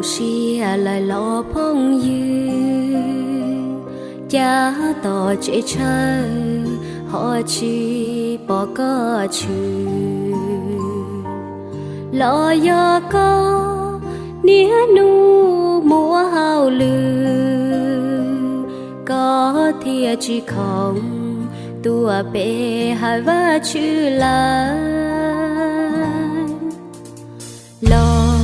Siab lawm los phooj ywg, cas tom tsev chaw ho tsis pom koj tshwm? Los yog koj niaj hnub muaj hauj lwm, koj thiaj tsis khoom tuaj pe hawm Vajtswv lawm? Los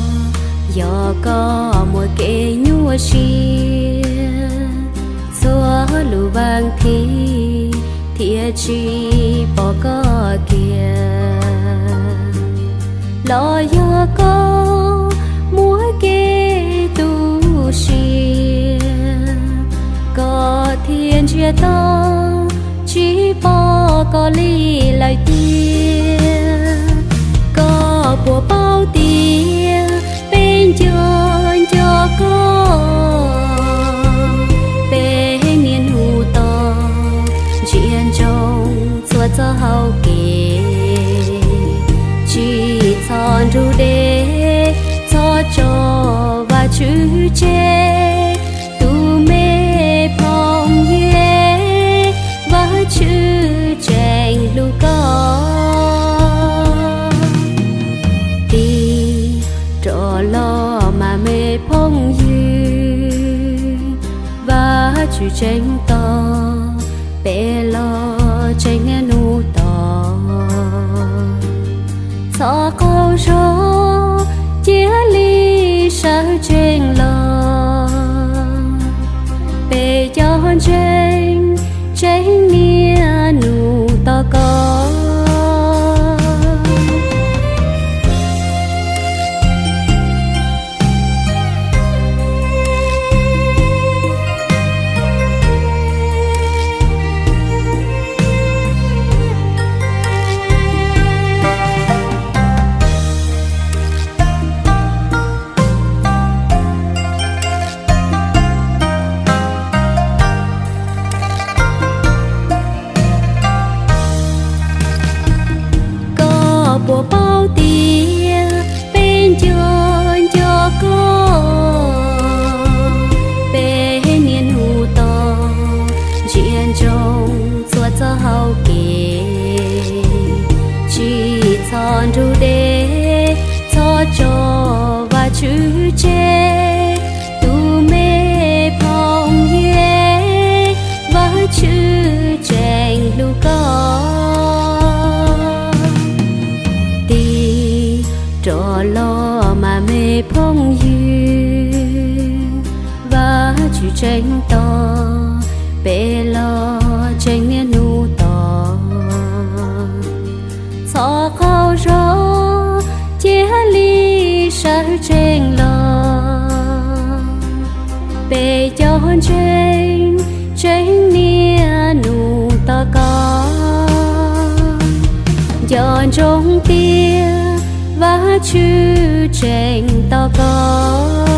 yog koj muaj kev nyuaj siab, txhua lub vas thiv thiaj tsis pom koj kiag? Los yog koj muaj kev tu siab, koj thiaj ntsiag to tsis pom koj li lawm tiag? Koj puas paub tias peb nco nco koj, peb niaj hnub tos ntsia ntsoov txhua txoj hau kev, tsis txhob nrug deb, txhob tso Vajtswv tseg, tus me phooj ywg, Vajtswv tseem hlub koj. Tig rov los mas me phooj ywg, Vajtswv tseem tos peb los tseem niaj hnub tos. Txhob qaug zog, cia li sawv tsees los, peb cov ntseeg tseem niaj hnub tos koj. Koj puas paub tias peb nco nco koj, peb niaj hnub tos ntsia ntsoov txhua txoj hau kev, tsis txhob nrug deb, txhob tso Vajtswv tseg, tus me phooj ywg, Vajtswv tseem hlub koj. Tig rov los mas me phooj ywg, Vajtswv tseem tos peb los tseem niaj hnub tos. Txhob qaug zog, cia li sawv tsees los, peb cov ntseeg tseem niaj hnub tos koj. Nco ntsoov tias Vajtswv tseem tos koj.